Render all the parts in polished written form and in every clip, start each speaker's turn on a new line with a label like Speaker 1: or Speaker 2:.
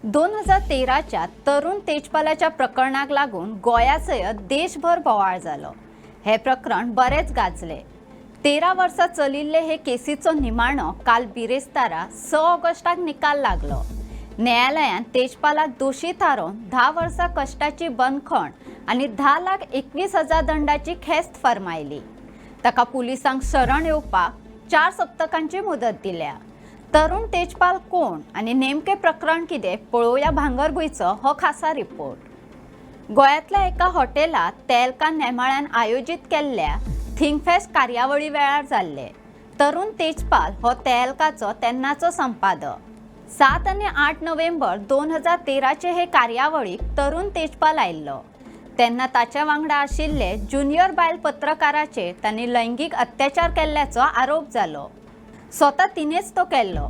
Speaker 1: 2013च्या तरुण तेजपालाच्या प्रकरणाक लागून गोंया सयत देशभर बोवाळ जालो. हें प्रकरण बरेंच गाजलें. 13 वर्सां चलिल्ले हे केसीचो निमाणो काल बिरेस्तारा 6 ऑगस्टाक निकाल लागलो. न्यायालयान तेजपालाक दोशी थारोवन 10 वर्सां कश्टाची बंदखण आनी 10,21,000 दंडाची ख्यास्त फर्मायली. ताका पुलिसांक शरण येवपाक 4 सप्तकांची मुदत दिल्या. तरुण तेजपाल कोण आनी नेमकें प्रकरण कितें, पळोवया भांगरभूंयचो हो खासा रिपोर्ट. गोंयांतल्या एका हॉटेलात तेलका नेमाळ्यान आयोजीत केल्ल्या थिंकफेस्ट कार्यावळी वेळार जाल्ले. तरुण तेजपाल हो तेलकाचो तेन्नाचो संपादक. 7 आनी 8 नोव्हेंबर 2013चे हे कार्यावळीक तरुण तेजपाल आयिल्लो तेन्ना ताच्या वांगडा आशिल्ले ज्युनियर बायल पत्रकाराचेर तांणी लैंगीक अत्याचार केल्ल्याचो आरोप जालो. स्वता तिणेच तो केल्लो.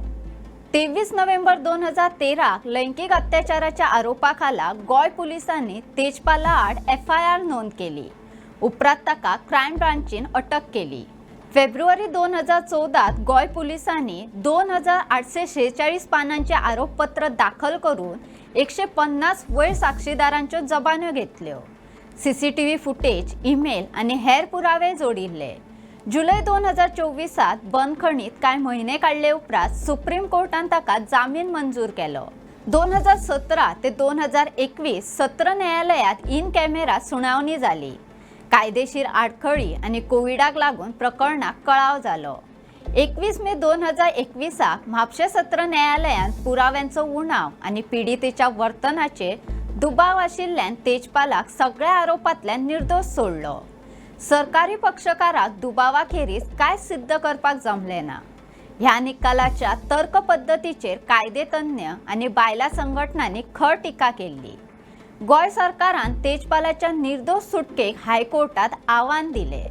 Speaker 1: 23 नोव्हेंबर 2013क लैंगीक अत्याचाराच्या आरोपा खाला गोंय पुलिसांनी तेजपाला आड एफआयआर नोंद केली. उपरांत ताका क्रायम ब्रांचीन अटक केली. फेब्रुवारी 2014त गोंय पुलिसांनी 2846 पानांचे आरोपपत्र दाखल करून 150 वयर साक्षीदारांच्यो जबान्यो घेतल्यो. सीसीटीव्ही फुटेज, ईमेल आनी हेर पुरावे जोडिल्ले. जुलय 2024त बंदखणीत कांय म्हयने काडले उपरांत सुप्रीम कोर्टान ताका जामीन मंजूर केलो. 2017 ते 2021 सत्र न्यायालयात इन कॅमेरा सुनावणी जाली. कायदेशीर आडखळी आनी कोविडाक लागून प्रकरणाक कळाव जालो. 21 मे 2021साक म्हापशें सत्र न्यायालयान पुराव्यांचो उणाव आनी पिडितेच्या वर्तनाचेर दुबाव आशिल्ल्यान तेजपालाक सगळ्या आरोपांतल्यान निर्दोश सोडलो. सरकारी पक्षकाराक दुबावा खेरीज कांय सिद्ध करपाक जमलें ना. ह्या निकालाच्या तर्क पद्दतीचेर कायदेतज्ञ आनी बायलां संघटनांनी खर टिका केल्ली. गोंय सरकारान तेजपालाच्या निर्दोश सुटकेक हायकोर्टात आव्हान दिले.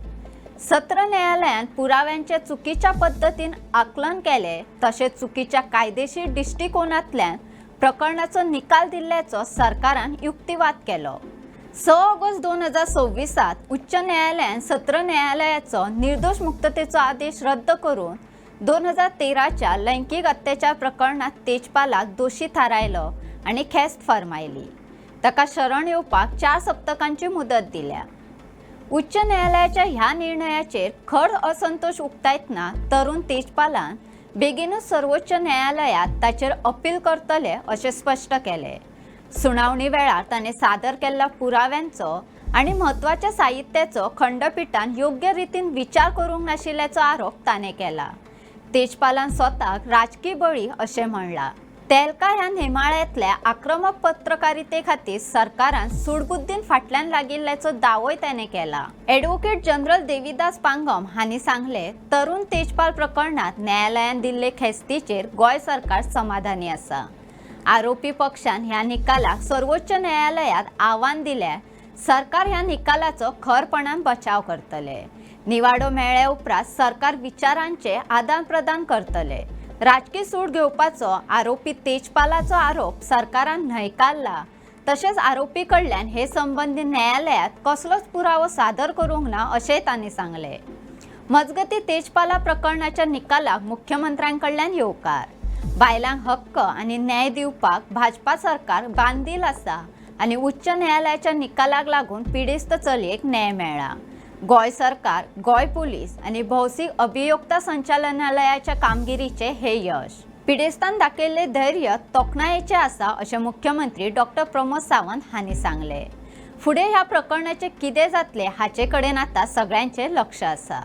Speaker 1: सत्र न्यायालयान पुराव्यांचे चुकीच्या पद्दतीन आकलन केले, तशेंच चुकीच्या कायदेशीर दृश्टिकोनांतल्यान प्रकरणाचो निकाल दिल्ल्याचो सरकारान युक्तिवाद केलो. 6 ऑगस्ट 2026त उच्च न्यायालयान सत्र न्यायालयाचो निर्दोश मुक्ततेचो आदेश रद्द करून 2013च्या लैंगीक अत्याचार प्रकरणात तेजपालाक दोशी थारायलो आनी ख्यास्त फर्मायली. ताका शरण येवपाक 4 सप्तकांची मुदत दिल्या. उच्च न्यायालयाच्या ह्या निर्णयाचेर खर असंतोष उक्तायतना तरुण तेजपालान बेगीनूच सर्वोच्च न्यायालयात ताचेर अपील करतले अशें स्पश्ट केलें. सुनावणी वेळार ताणें सादर केल्ल्या पुराव्यांचो आनी म्हत्वाच्या साहित्याचो खंडपिठान योग्य रितीन विचार करूंक नाशिल्ल्याचो आरोप ताणें केला. तेजपालान स्वताक राजकी बळी अशें म्हणलां. तेलका ह्या नेमाळ्यांतल्या आक्रमक पत्रकारिते खातीर सरकारान सुडबुद्दीन फाटल्यान लागिल्ल्याचो दावोय ताणें केला. ॲडव्होकेट जनरल देवीदास पांगम हांणी सांगलें, तरुण तेजपाल प्रकरणात न्यायालयान दिल्ले ख्यास्तीचेर गोंय सरकार समाधानी आसा. आरोपी पक्षान ह्या निकालाक सर्वोच्च न्यायालयात आव्हान दिल्यार सरकार ह्या निकालाचो खरपणान बचाव करतले. निवाडो मेळ्ळ्या उपरांत सरकार विचारांचे आदान प्रदान करतले. राजकी सूड घेवपाचो आरोपी तेजपालाचो आरोप सरकारान न्हयकारला. तशेंच आरोपी कडल्यान हे संबंदी न्यायालयात कसलोच पुरावो सादर करूंक ना, अशेंय तांणी सांगलें. मजगती, तेजपाला प्रकरणाच्या निकालाक मुख्यमंत्र्यांकडल्यान येवकार. बायलांक हक्क आनी न्याय दिवपाक भाजपा सरकार बांदील आसा आनी उच्च न्यायालयाच्या निकालाक लागून पिडेस्त चलयेक न्याय मेळ्ळा. गोंय सरकार, गोंय पुलीस आनी भौशीक अभियोक्ता संचालनालयाच्या कामगिरीचे हे यश. पिडेस्तान दाखयल्ले धैर्य तोखणायेचे आसा, अशें मुख्यमंत्री डॉक्टर प्रमोद सावंत हांणी सांगलें. फुडें ह्या प्रकरणाचें कितें जातलें हाचे कडेन आतां सगळ्यांचें लक्ष आसा.